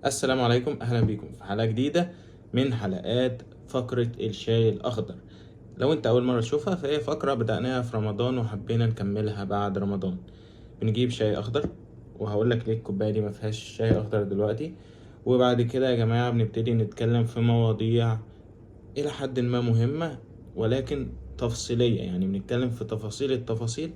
السلام عليكم، اهلا بيكم في حلقة جديدة من حلقات فقرة الشاي الاخضر. لو انت اول مرة تشوفها فهي فقرة بدأناها في رمضان وحبينا نكملها بعد رمضان. بنجيب شاي اخضر، وهقول لك ليه الكوباية دي ما فيهاش شاي اخضر دلوقتي. وبعد كده يا جماعة بنبتدي نتكلم في مواضيع الى حد ما مهمة ولكن تفصيلية، يعني بنتكلم في تفاصيل التفاصيل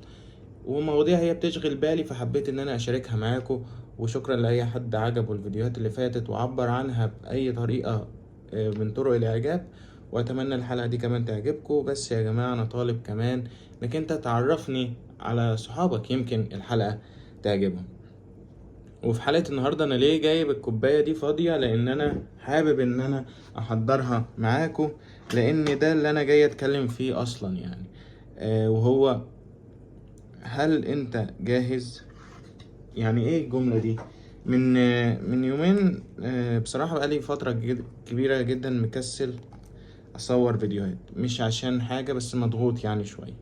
ومواضيع هي بتشغل بالي، فحبيت ان انا اشاركها معاكم. وشكرا لاي حد عجبه الفيديوهات اللي فاتت وعبر عنها باي طريقة من طرق الاعجاب، واتمنى الحلقة دي كمان تعجبكم. بس يا جماعة انا طالب كمان انك انت تعرفني على صحابك، يمكن الحلقة تعجبهم. وفي حلقة النهاردة انا ليه جايب الكوباية دي فاضية؟ لان انا حابب ان انا احضرها معاكم، لان ده اللي انا جاي اتكلم فيه اصلا يعني. وهو هل انت جاهز؟ يعني ايه الجملة دي؟ من يومين، بصراحة بقالي فترة كبيرة جدا مكسل اصور فيديوهات، مش عشان حاجة بس مضغوط يعني شوية.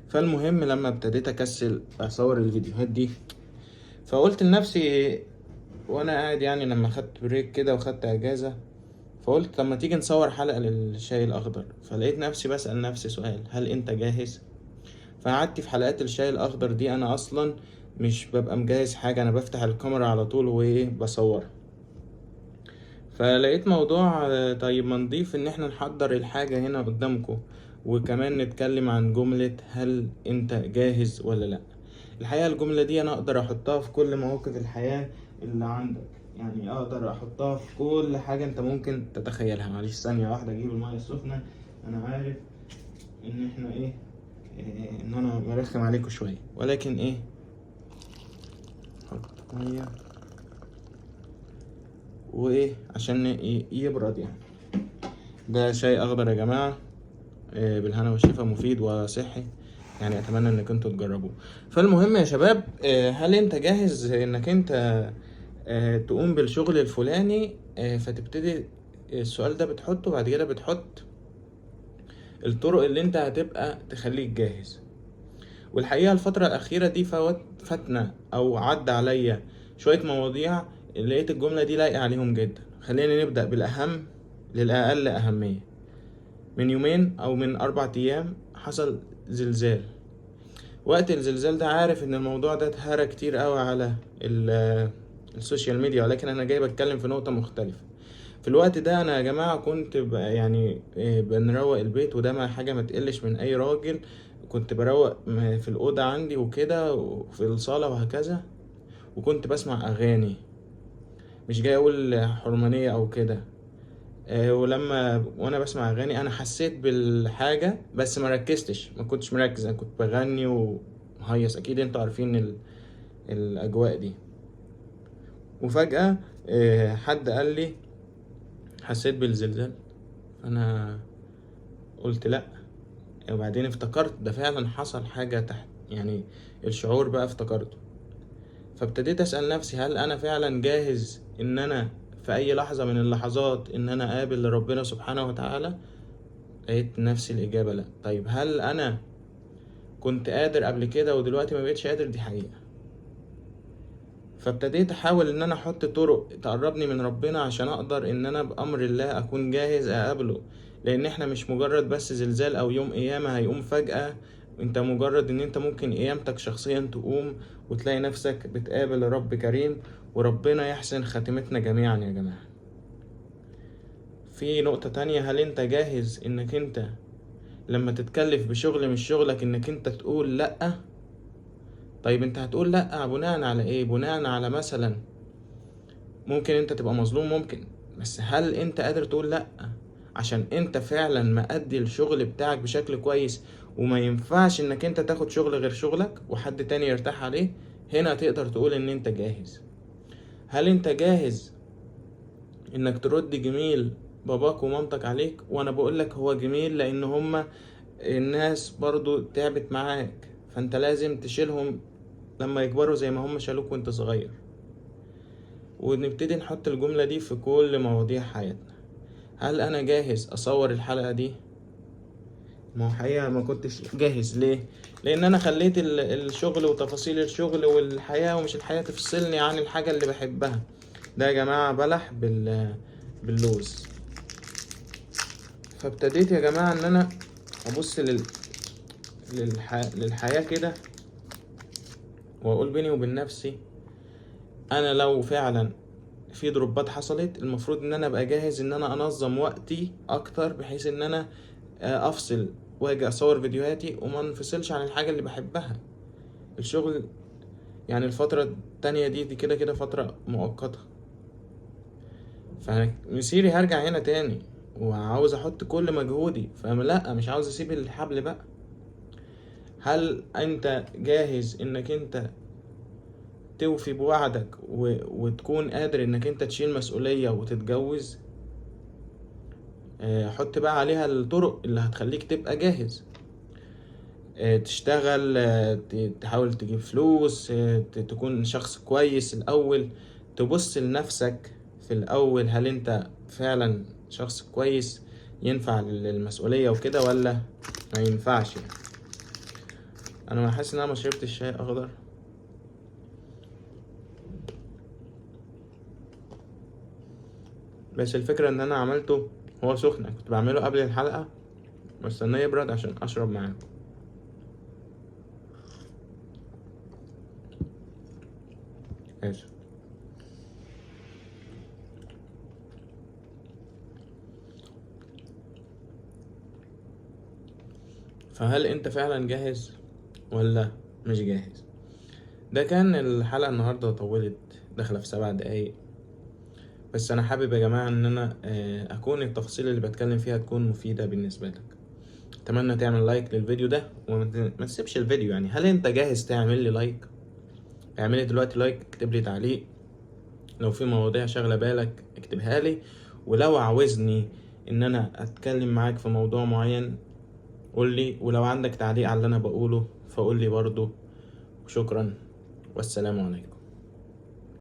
فالمهم لما ابتديت اكسل اصور الفيديوهات دي، فقلت لنفسي وانا قاعد يعني لما خدت break كده وخدت اجازة، فقلت لما تيجي نصور حلقة للشاي الاخضر. فلقيت نفسي بسأل نفسي سؤال، هل انت جاهز؟ فقعدت في حلقات الشاي الاخضر دي انا اصلا مش ببقى مجهز حاجة، انا بفتح الكاميرا على طول وايه بصورها. فلقيت موضوع، طيب ما نضيف ان احنا نحضر الحاجة هنا قدامكم، وكمان نتكلم عن جملة هل انت جاهز ولا لا. الحقيقة الجملة دي انا اقدر احطها في كل مواقف الحياة اللي عندك، يعني اقدر احطها في كل حاجة انت ممكن تتخيلها. معلش ثانية واحدة اجيب المية السخنة، انا عارف ان احنا ايه، ان انا برخم عليكم شوية، ولكن ايه، حط مية وايه عشان يبرد يعني. ده شاي اخضر يا جماعة، بالهنا والشفا، مفيد وصحي يعني، اتمنى انك انتوا تجربوه. فالمهم يا شباب، هل انت جاهز انك انت، تقوم بالشغل الفلاني؟ فتبتدي السؤال ده بتحطه، بعد كده بتحط الطرق اللي انت هتبقى تخليك جاهز. والحقيقة الفترة الأخيرة دي فاتنا أو عدى عليا شوية مواضيع لقيت الجملة دي لايقة عليهم جدا. خلينا نبدأ بالأهم للأقل أهمية. من يومين أو من 4 أيام حصل زلزال. وقت الزلزال ده عارف إن الموضوع ده اتهرى كتير قوي على السوشيال ميديا، ولكن أنا جاي بتكلم في نقطة مختلفة. في الوقت ده أنا يا جماعة كنت بنروق البيت، وده ما حاجة ما تقلش من أي راجل. كنت بروق في الأوضة عندي وكده، وفي الصالة وهكذا، وكنت بسمع أغاني، مش جاي أقول حرمانية أو كده. وأنا بسمع أغاني أنا حسيت بالحاجة، بس ما ركزتش، ما كنتش مركز، أنا كنت بغني ومهيص، أكيد أنتوا عارفين الأجواء دي. وفجأة، حد قال لي حسيت بالزلزال، أنا قلت لأ. وبعدين افتكرت ده فعلا حصل حاجة تحت، يعني الشعور بقى افتكرته. فابتديت أسأل نفسي هل أنا فعلا جاهز إن أنا في أي لحظة من اللحظات إن أنا أقابل ربنا سبحانه وتعالى؟ لقيت نفسي الإجابة لأ. طيب هل أنا كنت قادر قبل كده ودلوقتي ما بقتش قادر؟ دي حقيقة. فابتديت أحاول إن أنا أحط طرق تقربني من ربنا عشان أقدر إن أنا بأمر الله أكون جاهز أقابله. لأن إحنا مش مجرد بس زلزال أو يوم قيامة هيقوم فجأة، أنت مجرد إن أنت ممكن قيامتك شخصيا تقوم وتلاقي نفسك بتقابل رب كريم، وربنا يحسن خاتمتنا جميعا يا جماعة. في نقطة تانية، هل أنت جاهز إنك أنت لما تتكلف بشغل مش شغلك إنك أنت تقول لأ؟ طيب أنت هتقول لأ بناء على إيه؟ بناء على مثلا ممكن أنت تبقى مظلوم، ممكن، بس هل أنت قادر تقول لأ عشان أنت فعلا مأدي الشغل بتاعك بشكل كويس، وما ينفعش إنك أنت تاخد شغل غير شغلك وحد تاني يرتاح عليه؟ هنا تقدر تقول إن أنت جاهز. هل أنت جاهز إنك ترد جميل باباك ومامتك عليك؟ وأنا بقولك هو جميل لأن هما الناس برضو تعبت معاك، فأنت لازم تشيلهم لما يكبروا زي ما هم شالوك وانت صغير. ونبتدي نحط الجملة دي في كل مواضيع حياتنا. هل أنا جاهز أصور الحلقة دي؟ ما هو حقيقة ما كنتش جاهز. ليه؟ لأن أنا خليت الشغل وتفاصيل الشغل والحياة ومش الحياة تفصلني عن الحاجة اللي بحبها. ده يا جماعة بلح باللوز. فابتديت يا جماعة ان انا ابص للحياة كده، واقول بيني وبين نفسي انا لو فعلا في دروبات حصلت المفروض ان انا ابقى جاهز ان انا انظم وقتي اكتر، بحيث ان انا افصل واجي اصور فيديوهاتي وما انفصلش عن الحاجة اللي بحبها، الشغل. يعني الفترة التانية دي كده كده فترة مؤقتة، فمسيري هرجع هنا تاني وعاوز احط كل مجهودي، فلا مش عاوز اسيب الحبل بقى. هل انت جاهز انك انت توفي بوعدك وتكون قادر انك انت تشيل مسؤولية وتتجوز؟ حط بقى عليها الطرق اللي هتخليك تبقى جاهز. تشتغل، تحاول تجيب فلوس، تكون شخص كويس الأول، تبص لنفسك في الأول، هل انت فعلا شخص كويس ينفع للمسؤولية وكده ولا ما ينفعش؟ يعني انا ما حاسس ان انا ما شربتش الشاي اخضر. بس الفكرة ان انا عملته هو سخن، كنت بعمله قبل الحلقة واستناه يبرد عشان اشرب معاه. آسف. فهل انت فعلا جاهز ولا مش جاهز؟ ده كان الحلقة النهاردة، طولت داخلة في 7 دقايق، بس انا حابب يا جماعة ان انا اكون التفاصيل اللي بتكلم فيها تكون مفيدة بالنسبة لك. اتمنى تعمل like للفيديو ده وما تسيبش الفيديو. هل انت جاهز تعمل لي like؟ اعمل لي دلوقتي like، اكتب لي تعليق، لو في مواضيع شاغلة بالك اكتبها لي، ولو عاوزني ان انا اتكلم معاك في موضوع معين قول لي، ولو عندك تعليق على اللي انا بقوله فقول لي برضو. وشكرا والسلام عليكم.